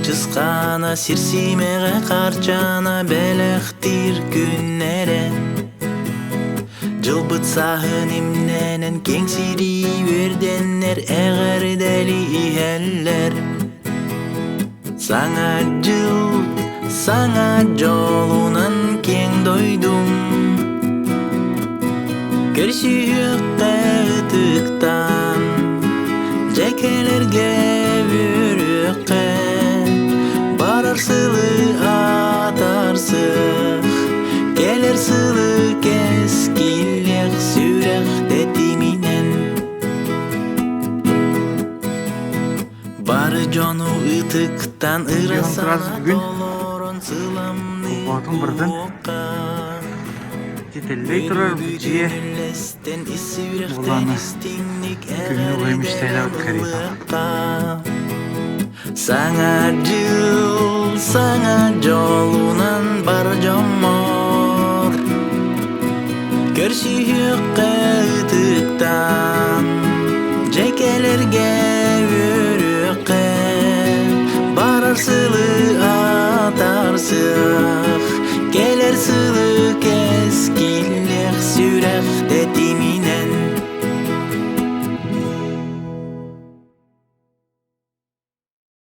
чысхаана, сир сиимэҕэ хаарчаана бэлэхтиир күннэрэ. Дьылбыт сааһын имнэнэн киэҥ сирии үөрдэннэр эҕэрдэли иһэллэр. Саҥа дьыл, саҥа дьолунан киэҥ дойдум Көрсүһүөххэ ытыктаан, дьэ кэлэргэ үөрүөххэ, барар сылы атаарсых, кэлэр сылы кэскиллиэх сүрэх тэтиминэн. Бары дьону ытыктан ыра Бүгүн санаа бүгүн толорон сыламныы холбоотун бардын буолуохха. Титэллэй турар дьиэ Үөрүүбүтүн ис сүрэхтэн буолааны истиҥник күһүнү уһайым истээлээбит эҕэрдэлээн кэриэтэ. ылыахха. Саҥа дьыл, саҥа дьолунан бар дьоммор Көрсүһүөххэ ытыктаан, дьэ кэлэргэ үөрүөххэ, барар сылы атаарсыах, кэлэр сылы кэскиллиэх сүрэх тэтиминэн.